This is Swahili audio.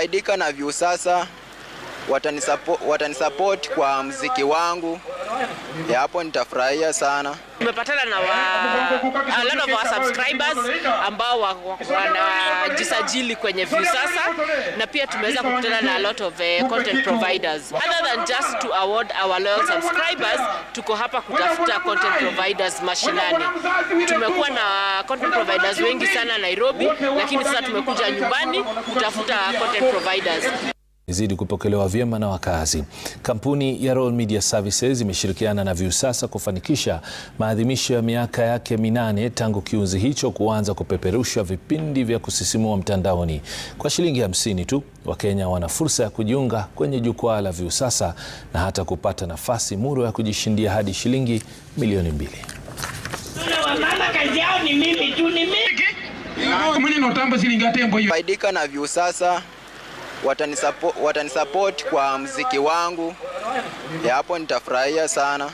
Nikifaidika na Viusasa watanisupport kwa mziki wangu, ya hapo nitafurahia sana. Tumepatana na a lot of our subscribers ambao wanajisajili kwenye Viusasa, na pia tumeweza kukutana na a lot of content providers. Other than just to award our loyal subscribers, tuko hapa kutafuta content providers mashinani. Tumekuwa na content providers wengi sana Nairobi, lakini sasa tumekuja nyumbani kutafuta content providers. Zidi kupokelewa vyema na wakazi. Kampuni ya Royal Media Services imeshirikiana na Viusasa kufanikisha maadhimisho ya miaka yake 8 tangu kiunzi hicho kuanza kupeperusha vipindi vya kusisimua mtandaoni. Kwa shilingi 50 tu, Wakenya wana fursa ya kujiunga kwenye jukwaa la Viusasa na hata kupata nafasi muro ya kujishindia hadi shilingi milioni 2. Wamama kazi yao ni mimi tu, ni mimi. Faidika na Viusasa watanisupport kwa mziki wangu, ya hapo nitafurahia sana.